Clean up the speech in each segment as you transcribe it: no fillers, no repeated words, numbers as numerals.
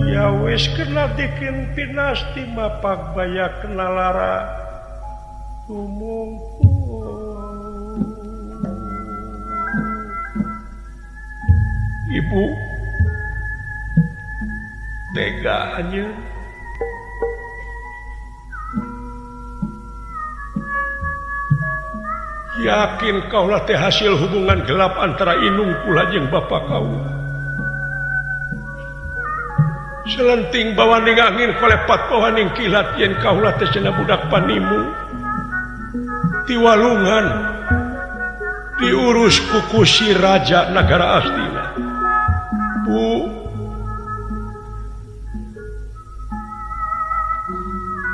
Ya wis kena dikin pinasti mapak bayak lara tumungkul. Ibu tega anjeun. Yakin kaulah teh hasil hubungan gelap antara inung kula jeung bapa kaula. Selenting bawaning angin kolepat bawaning kilat yen kaula teh cenah budak panimu. Tiwalungan diurus ku kusi raja nagara Astina. Bu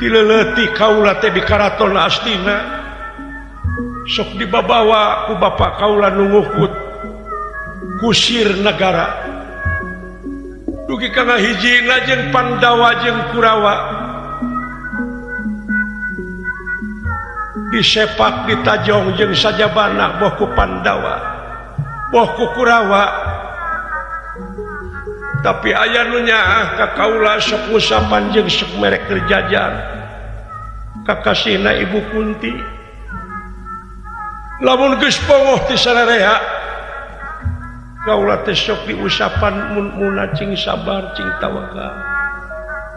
dileleti kaula teh di karaton Astina. Sok dibabawa ku bapa kaula nu ngukut kusir nagara. Dugi kana hijina jeung Pandawa jeung Kurawa disepak ditajong jeung sajabana boh ku Pandawa boh ku Kurawa. Tapi aya nu nyaah ka kaula sok ngusapan jeung sok merek kerjajan kakasihna Ibu Kunti. Lamun geus pongoh ti sararea kaula teh sok diusapan mun muna cing sabar cing tawakal.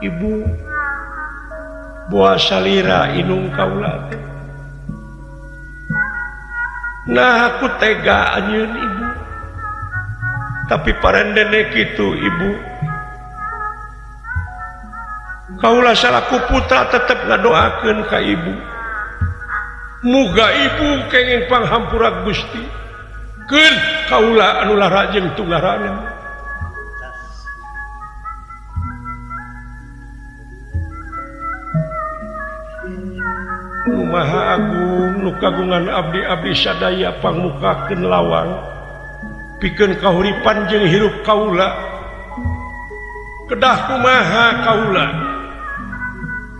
Ibu boa salira inung kaula teh. Nah aku tega anjeun ibu. Tapi parendene kitu ibu. Kaula salaku putra tetep ngadoakeun ka ibu. Muga ibu kenging panghampura Gusti. Keun kaula anu lara jeung tunggarana. Nu Maha Agung nu kagungan abdi-abdi sadaya pangmukakeun lawang pikeun kahuripan jeung hirup kaula. Kedah kumaha kaula.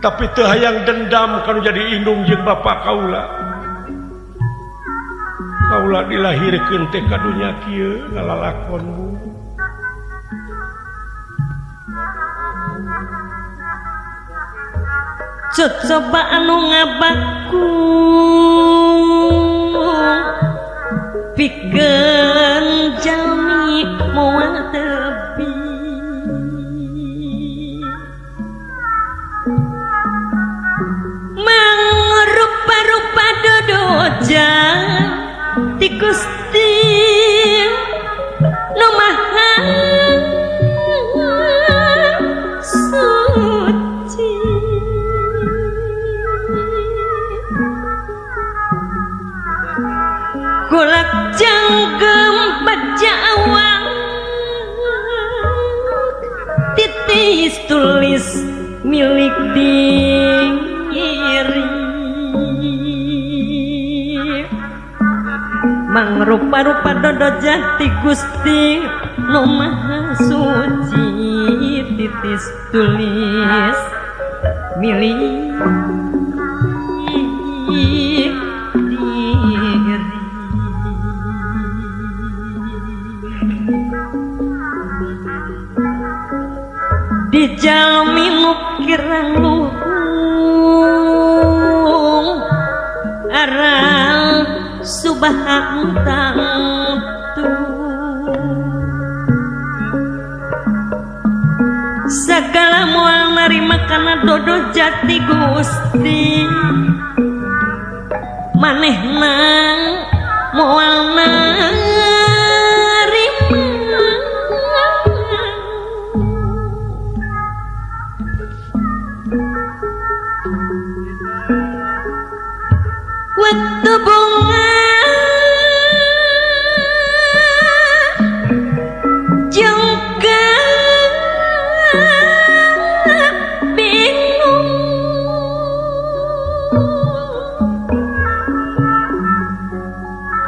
Tapi teu hayang dendam kanu jadi indung jeung bapa kaula. Kaula dilahirkeun teh ka dunya kieu ngalalakon bu. Coba anu ngabaku pikeun jalmi moal tebi. Mangrupa-rupa dodoja ti Gusti nu Maha Suci. Golak janggem baca awang titis tulis milik diri. Mangrupa-rupa dodo jati Gusti nu Maha Suci titis tulis milik diri. Di jalmi nu kirang luhung arang subah tangtu segala moal narima kana dodo jati Gusti manehna moal narima. Waktu bunga jengkang bingung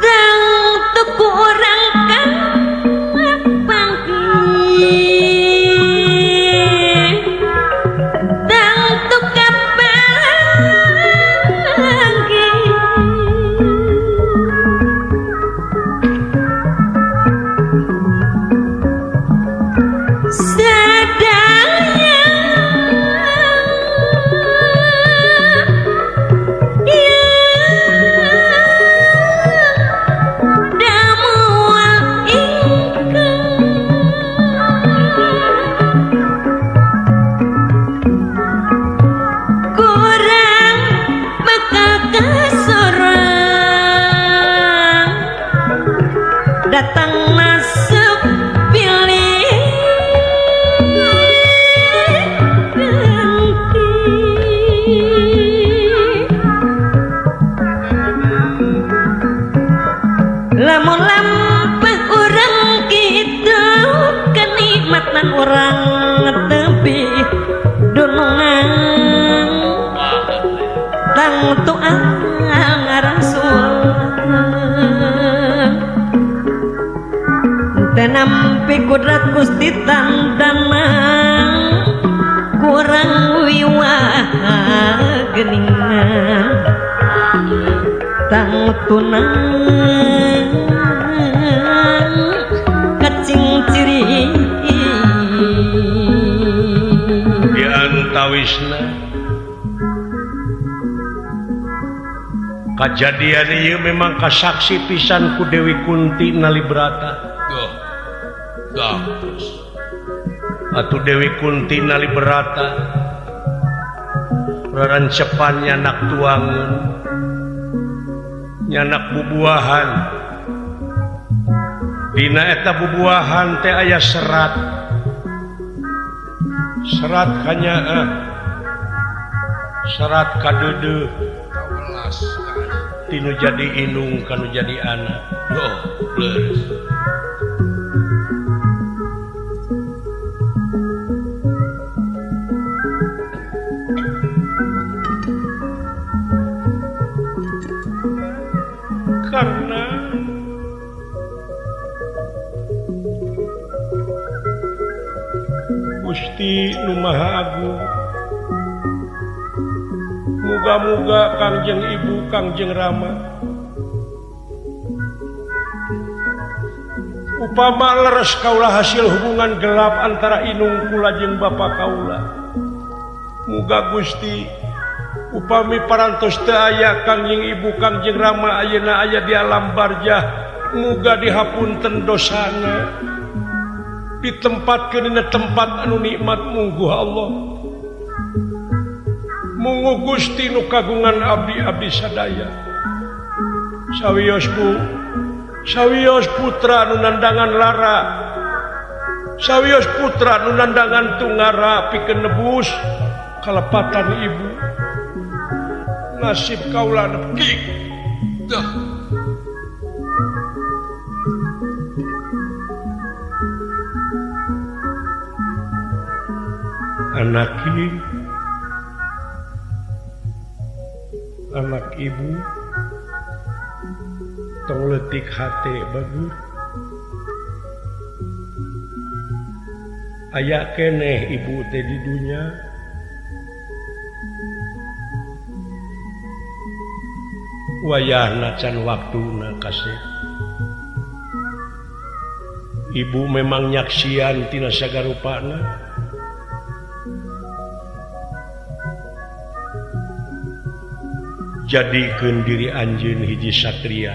dan tuku kurang tepi dunungan tang tuang rasul tenampi kudrat Gusti tandana kurang wiwaha geningan tang tunang kacing ciri diantawisna kajadian ieu memang kasaksi pisan ku Dewi Kunti Nalibrata. Atuh Dewi Kunti Nalibrata rarancepan nyanak tuangan nyanak bubuahan dina eta bubuahan teh aya serat serat kanyaah serat kadeudeuh tinu jadi inung kanu jadi anak. Oh, leres. Karena Gusti Nu Maha Agung, muga-muga Kangjeng Ibu Kangjeng Rama upama leres kaula hasil hubungan gelap antara inung kula jeung bapa kaula, muga Gusti upami parantos teu aya Kangjeng Ibu Kangjeng Rama ayeuna aya di alam barjah, muga dihapunten dosana, ditempatkeun dina tempat anu nikmat mungguh Allah. Mungguh Gusti nu kagungan abdi-abdi sadaya. Sawios Bu, sawios putra nu nandangan lara, sawios putra nu nandangan tunggara pikeun nebus kalepatan ibu. Nasib kaula nepi. Dah. Anak ini, anak ibu, tong leutik hate bagus. Aya keneh ibu teh di dunya. Wayahna can waktuna kasih. Ibu memang nyaksian tina sagarupana. Jadikeun diri anjeun hiji satria.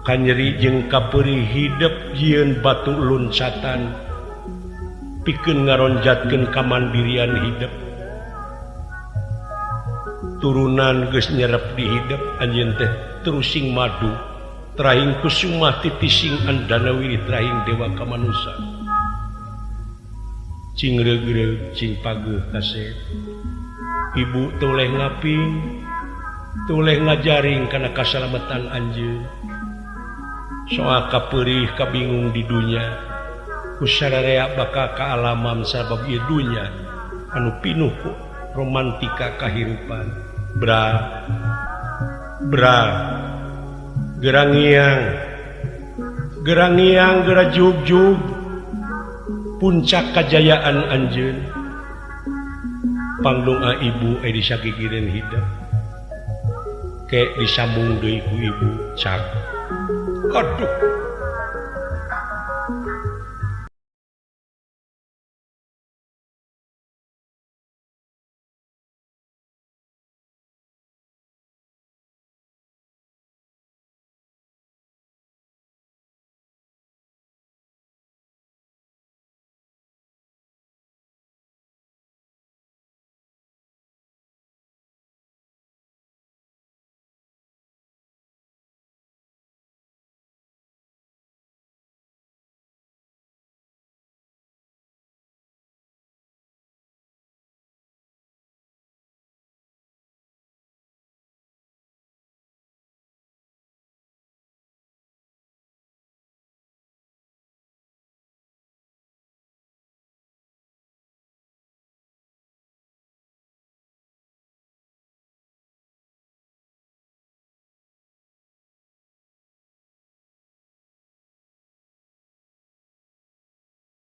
Kanyeri jeung kapeurih hidep jieun batu luncatan pikeun ngaronjatkeun kamandirian hidep. Turunan geus nyerep di hidep anjeun teh terusing madu trahing kusumah titising andana wiri trahing dewa kamanusa. Cing reugreug cing pageuh kasep. Ibu toleh ngaping, toleh ngajaring kana kasalamatan anjeun. Soal kapeurih kabingung di dunya, ku sararea bakal kaalamam sabab ieu dunya anu pinuh ku romantika kahirupan. Bra bra gerangiang gerangiang gerajugjug puncak kajayaan anjeun. Pangdoa ibu edi sagigireun hidep ke disambung deui ku ibu cak. Aduh.